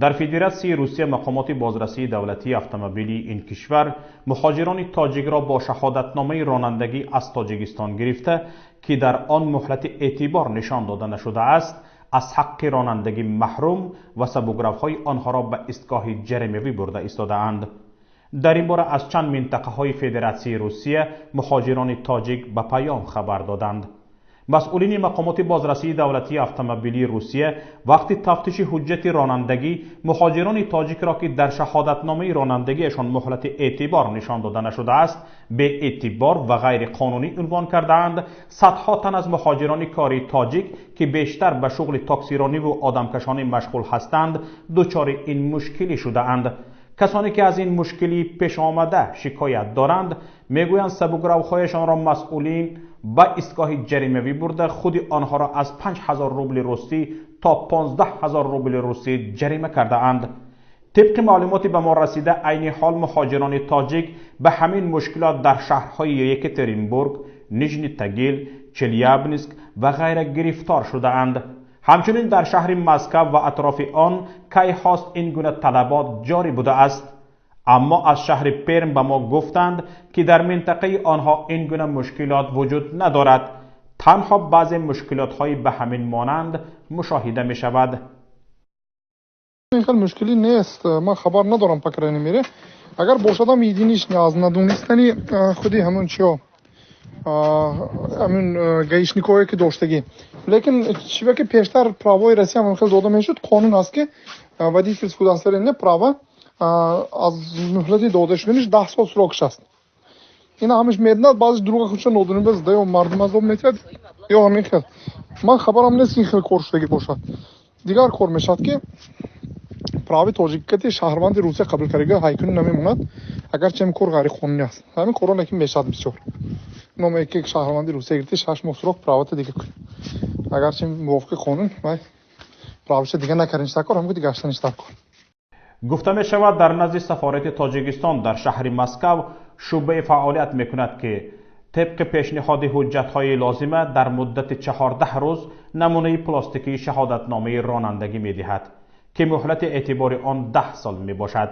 Дар Федератсияи Русия мақомоти бозрасии давлатии автомобилии ин кишвар муҳоҷирони тоҷикро бо шаҳодатномаи ронандагӣ аз Тоҷикистон гирифта, ки дар он муҳлати эътибор нишон дода нашудааст, аз ҳаққи ронандагӣ маҳрум ва сабукравҳои онҳоро ба истгоҳи ҷаримавӣ бурда истодаанд. Дар ин бора аз чанд минтақаҳои Федератсияи Русия муҳоҷирони тоҷик ба паём хабар доданд. Масъулини мақомоти бозрасии давлатии автомобилии Русия вақти тафтиши ҳуҷҷати ронандагӣ муҳоҷирони тоҷикро, ки дар шаҳодатномаи ронандагиашон муҳлати эътибор нишон дода нашудааст, беэътибор ва ғайриқонунӣ унвон кардаанд. Садҳо тан аз муҳоҷирони кории тоҷик, ки бештар ба шуғли таксирониву одамкашонӣ машғул ҳастанд, дучори ин мушкилӣ шудаанд. Касоне ки аз ин мушкилӣ пеш омада шикоят доранд, мегӯянд сабукравҳояшонро масъулин ба истгоҳи ҷаримавӣ бурда, худи онҳоро аз 5000 рубли русӣ то 15 000 рубли русӣ ҷарима кардаанд. Тибқи маълумоти ба мо расида, айни ҳол муҳоҷирони тоҷик ба ҳамин мушкилот дар шаҳрҳои Екатеринбург, Нижний Тагил, Челябинск ва ғайра гирифтор шудаанд. Ҳамчунин дар шаҳри Москав ва атрофи он кайҳост ин гуна талабот ҷорӣ будааст. Аммо аз шаҳри Перм ба мо гуфтанд, ки дар минтақаи онҳо ин гуна мушкилот вуҷуд надорад, танҳо баъзе мушкилотҳои ба ҳамин монанд мушоҳида мешавад. Ин хел мушкилӣ нест, ман хабар надорам, по крайней мере. Агар бошадам, единичный, аз надонистани худи ҳамон чиё, ҳамин гаишникое ки доштагӣ. Лекин чива ки пештар правои Россия ҳам хел дода мешуд, қонун аст, ки водительское удостоверение, права аз муҳлати дода шуданиш 10 сол срокаш аст. Ина ҳамаш медонад, баъзеш дурӯға худша нодониба зада, ё мардум азоб метиҳад, ё ҳамин хел. Ман хабарам нест, ин хел кор шудагӣ бошад. Дигар кор мешавад, ки прави тоҷикати шаҳрванди Русия қабул кардага ҳайкунӣ намемонад, агарчи ҳамин кор ғайриқонунӣ аст. Ҳамин корро лекин мешавад бисёр. Номе ки шаҳрванди Русия гирифти, 6 моҳ срок правата дига кун, агарчи мувофиқи қонун вай правиша дига накардиниш дар кор, ҳамин ки гаштаниш дар кор. Гуфта мешавад, дар назди сафорати Тоҷикистон дар шаҳри Москав шӯъбаи фаъолият мекунад, ки тибқи пешниҳоди ҳуҷҷатҳои лозима дар муддати 14 рӯз намунаи пластикии шаҳодатномаи ронандагӣ медиҳад, ки муҳлати эътибори он 10 сол мебошад.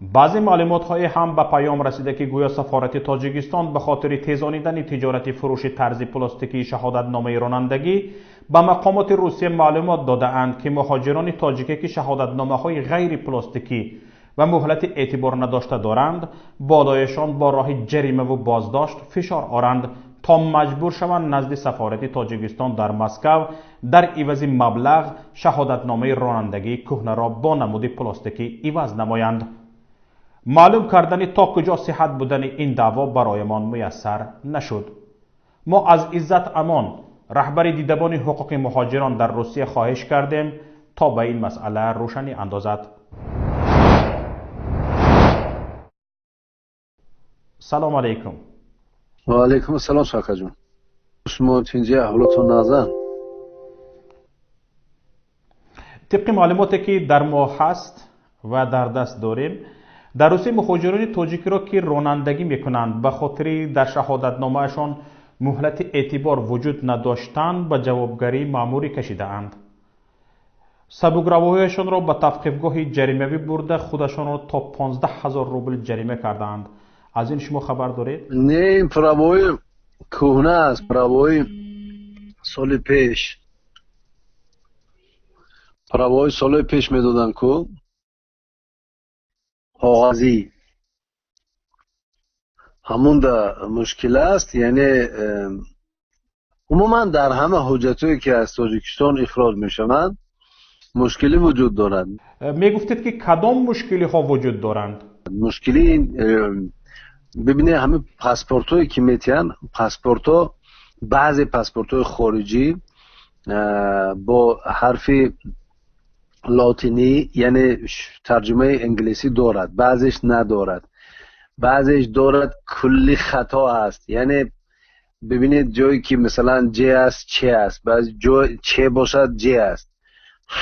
Баъзе маълумотҳое ҳам ба паём расида, ки гӯё сафорати Тоҷикистон ба хотири тезонидани тиҷорати фурӯши тарзи пластикии шаҳодатномаи ронандагӣ ба мақомоти Русия маълумот додаанд, ки муҳоҷирони тоҷике, ки шаҳодатномаҳои ғайрипластикӣ ва муҳлати эътибор надошта доранд, болояшон бо роҳи ҷаримаву боздошт фишор оранд, то маҷбур шаванд назди сафорати Тоҷикистон дар Москав дар ивази маблағ шаҳодатномаи ронандагии кӯҳнаро бо намуди пластикӣ иваз намоянд. Маълум кардани то куҷо сиҳат будани ин даъво бароямон муяссар нашуд. Мо аз Иззат Амон, раҳбари Дидабони ҳуқуқи муҳоҷирон дар Русия, хоҳиш кардем, то ба ин масъала рӯшанӣ андозад. Салом алайкум. Ва алайкум ассалом, шакаҷон. Шумо чинҷи, аҳволотон назан? Тибқи маълумоте, ки дар мо ҳаст ва дар даст дорем, дар Русия муҳоҷирони тоҷикиро, ки ронандагӣ мекунанд, ба хотири дар шаҳодатномаашон муҳлати эътибор вуҷуд надоштан ба ҷавобгарии маъмурӣ кашидаанд, сабукравоҳояшонро ба тавқифгоҳи ҷаримавӣ бурда, худашонро то 15 000 рубл ҷарима кардаанд. Аз ин шумо хабар доред? Не, ин правои кӯҳна аст, правои соли пеш, правои соли пеш медоданд ку, коғазӣ. Ҳамунда мушкил аст. Яъне умуман дар ҳама ҳуҷҷатҳое, ки аз Тоҷикистон ихроҷ мешаванд, мушкилӣ вуҷуд дорад. Мегуфтед, ки кадом мушкилиҳо вуҷуд доранд? Мушкили, бибинед, ҳамин паспортҳое, ки метиҳанд, паспортҳо, баъзе паспортҳои хориҷӣ бо ҳарфи лотинӣ, яъне тарҷумаи англисӣ дорад, баъзеш надорад, баъзеш дорад, кулли хато аст. Яъне бибинед, ҷое ки масалан ҷ аст, ч аст, баъзе ҷой ч бошад, ҷ аст.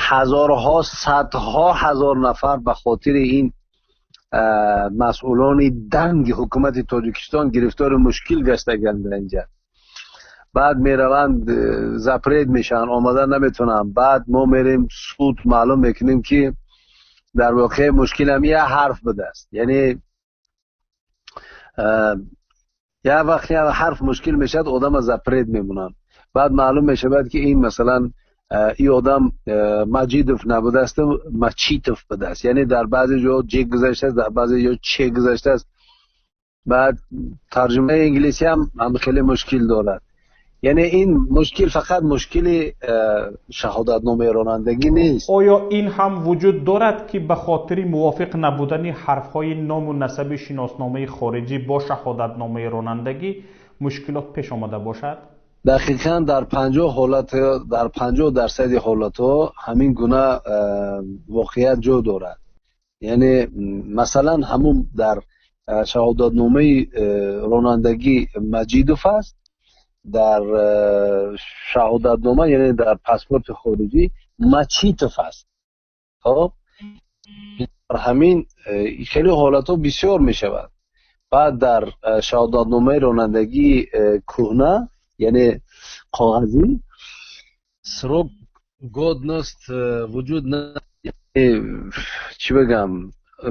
Ҳазорҳо, садҳо ҳазор нафар ба хотири ин масъулони данги ҳукумати Тоҷикистон гирифтори мушкил гаштаганд дар инҷа. Баъд мераванд, запрет мешаванд, омада наметавонанд. Баъд мо мерем суд, маълум мекунем, ки Дар воқеъ мушкил ҳам як ҳарф будааст, яъне як вақт як ҳарф мушкил мешавад, одам запрет мемонанд. Баъд маълум мешавад, ки ин масалан ин одам Маҷидов набудааст, Мачитов будааст. Яъне дар баъзе ҷо ҷ гузаштааст, дар баъзе ҷо ч гузаштааст. Баъд тарҷумаи инглисӣ ҳам хеле мушкил дорад. Яъне ин мушкил фақат мушкили шаҳодатномаи ронандагӣ нест. Оё ин ҳам вуҷуд дорад, ки ба хотири мувофиқ набудани ҳарфҳои ному насаби шиносномаи хориҷӣ бо шаҳодатномаи ронандагӣ мушкилот пеш омада бошад? Дақиқан дар 50 ҳолат, дар 50% ҳолатҳо ҳамин гуна воқеият ҷо дорад. Яъне масалан ҳамун дар шаҳодатномаи ронандагӣ Маҷидов аст, дар шаҳодатнома, яъне дар паспорти хориҷӣ Мачитов аст. Хоб, дар ҳамин хеле ҳолатҳо бисёр мешавад. Баъд дар шаҳодатномаи ронандагии кӯҳна, яъне коғазӣ, срок годност вуҷуд чӣ бигам,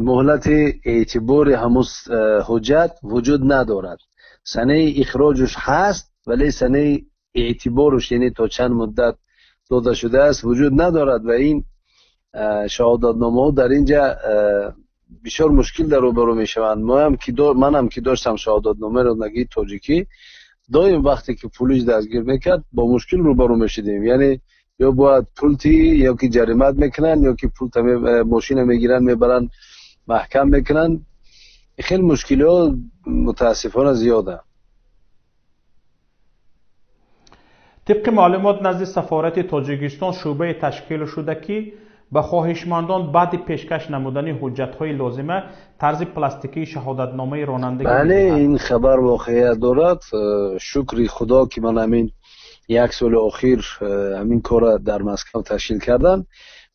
муҳлати эътибори ҳамун ҳуҷҷат вуҷуд надорад. Санаи ихроҷаш ҳаст, вале санаи эътибораш, яъне то чанд муддат дода шудааст, вуҷуд надорад. Ва ин шаҳодатномаҳо дар инҷа бисёр мушкил дар рӯбарӯ мешаванд. Манам ки доштам шаҳодатномаи ронандагии тоҷикӣ, доим вақте ки пулис дастгир мекард, бо мушкил рӯбарӯ мешудем. Яъне ё бояд пул тӣ, ё ки ҷаримат мекунанд, ё ки пул мошина мегиранд, мебаранд, маҳкам мекунанд. Хеле мушкилиҳо мутаассифона зиёданд. Тибқи маълумот назди сафорати Тоҷикистон шӯъбае ташкил шуда, ки ба хоҳишмандон баъди пешкаш намудани ҳуҷҷатҳои лозима тарзи пластикии шаҳодатномаи ронандагӣ. Бале, ин хабар воқеият дорад. Шукри Худо, ки ман ҳамин як соли охир ҳамин корро дар Москва ташкил кардам.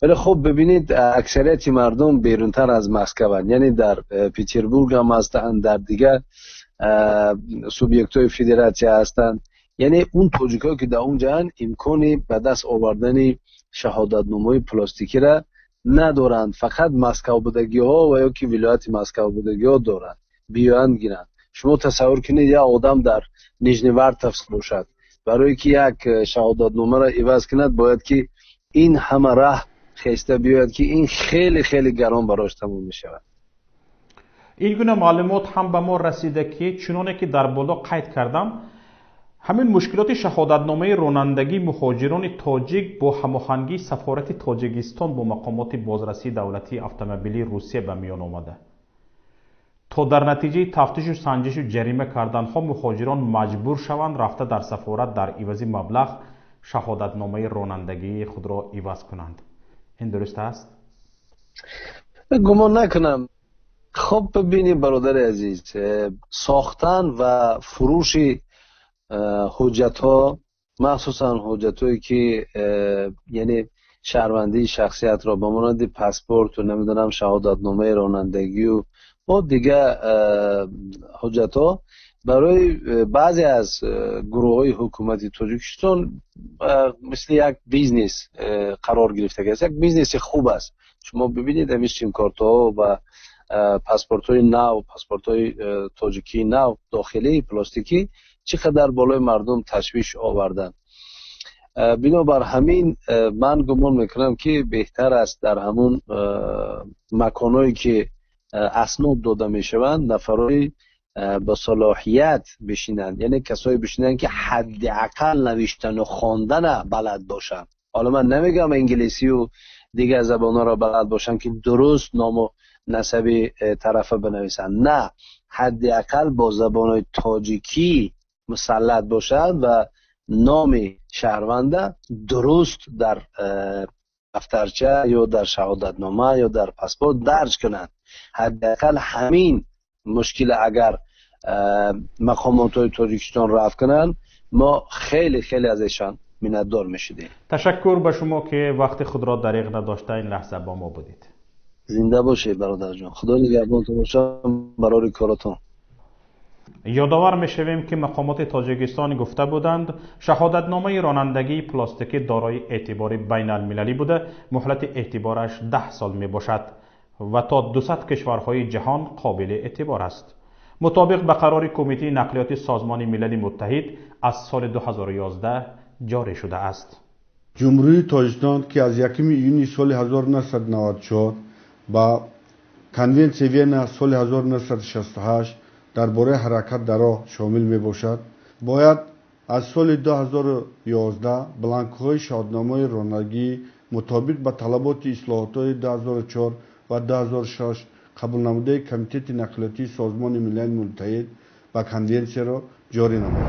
Вале хуб бибинед, аксарияти мардум берунтар аз Москванд, яъне дар Петербург ҳам ҳастанд, дар дигар субъектҳои федератсия ҳастанд. Яъне он тоҷикҳое, ки дар он ҷоанд, имкони ба даст овардани шаҳодатномаҳои пластикиро надоранд. Фақат москавбудагиҳо ва ё ки вилояти москавбудагиҳо доранд, биёянд гиранд. Шумо тасаввур кунед, як одам дар Нижневартовск бошад, барое ки як шаҳодатномаро иваз кунад, бояд ки ин ҳама раҳ хеста биёяд, ки ин хеле хеле гарон барош тамом мешавад. Ин гуна маълумот ҳам ба мо расида, ки чуноне ки дар боло қайд кардам, ҳамин мушкилоти шаҳодатномаи ронандагии муҳоҷирони тоҷик бо ҳамоҳангии сафорати Тоҷикистон бо мақомоти бозрасии давлатии автомобилии Русия ба миён омада, то дар натиҷаи тафтишу санҷишу ҷарима карданҳо муҳоҷирон маҷбур шаванд рафта дар сафорат дар ивази маблағ шаҳодатномаи ронандагии худро иваз кунанд. Ин дуруст аст? Гумон накунам. Хуб, бибинед, бародари азиз, сохтан ва фурӯши ҳуҷҷатҳо, махсусан ҳуҷҷатҳое ки яъне шаҳрвандии шахсиятро ба монанди паспорту намедонам шаҳодатномаи ронандагию бо дигар ҳуҷҷатҳо, барои баъзе аз гурӯҳҳои ҳукумати Тоҷикистон мисли як бизнес қарор гирифтагиаст. Як бизнеси хуб аст. Шумо бибинед, ҳамин симкортҳо ва паспортҳои нав, паспортҳои тоҷикии нав, дохилии пластикӣ чӣ қадар болои мардум ташвиш оварданд. Бинобар ҳамин ман гумон мекунам, ки беҳтар аст дар ҳамун маконҳое ки аснод дода мешаванд, нафарои ба салоҳият бишинанд, яъне касое бишинанд, ки ҳадди ақал навиштану хондана балад бошанд. Ҳоло ман намегӯям инглисию дигар забонҳоро балад бошанд, ки дуруст ному насаби тарафа бинависанд. На, ҳадди ақал бо забонҳои тоҷикӣ мусаллат бошанд ва номи шаҳрванда дуруст дар дафтарча ё дар шаҳодатнома ё дар паспорт дарҷ кунанд. Ҳадди ақал ҳамин мушкил агар мақомотҳои Тоҷикистон рафъ кунанд, мо хеле хеле аз эшон миннатдор мешудем. Ташаккур ба шумо, ки вақти худро дариғ надошта ин лаҳза бо мо будед. Зинда бошед, бародарҷон. Худо нигаҳбонтон бошад барори коротон. Ёдовар мешавем, ки мақомоти Тоҷикистон гуфта буданд, шаҳодатномаи ронандагии пластикӣ дорои эътибори байналмилалӣ буда, муҳлати эътибораш 10 сол мебошад. ва то 200 кишварҳои ҷаҳон қобили эътибор аст. Мутобиқ ба қарори Кумитаи нақлиёти Созмони Милали Муттаҳид аз соли 2011 ҷорӣ шудааст. Ҷумҳурии Тоҷикистон, ки аз 1 июни соли 1994 ба Конвенсияи Вена соли 1968 дар бораи ҳаракат дар роҳ шомил мебошад, бояд аз соли 2011 бланкҳои шаҳодатномаи ронандагӣ мутобиқ ба талаботи ислоҳотҳои 2004 ва 2006 қабулнамудаи Комитети нақлиётии Созмони Милали Муттаҳид ба конвенсияро ҷорӣ намояд.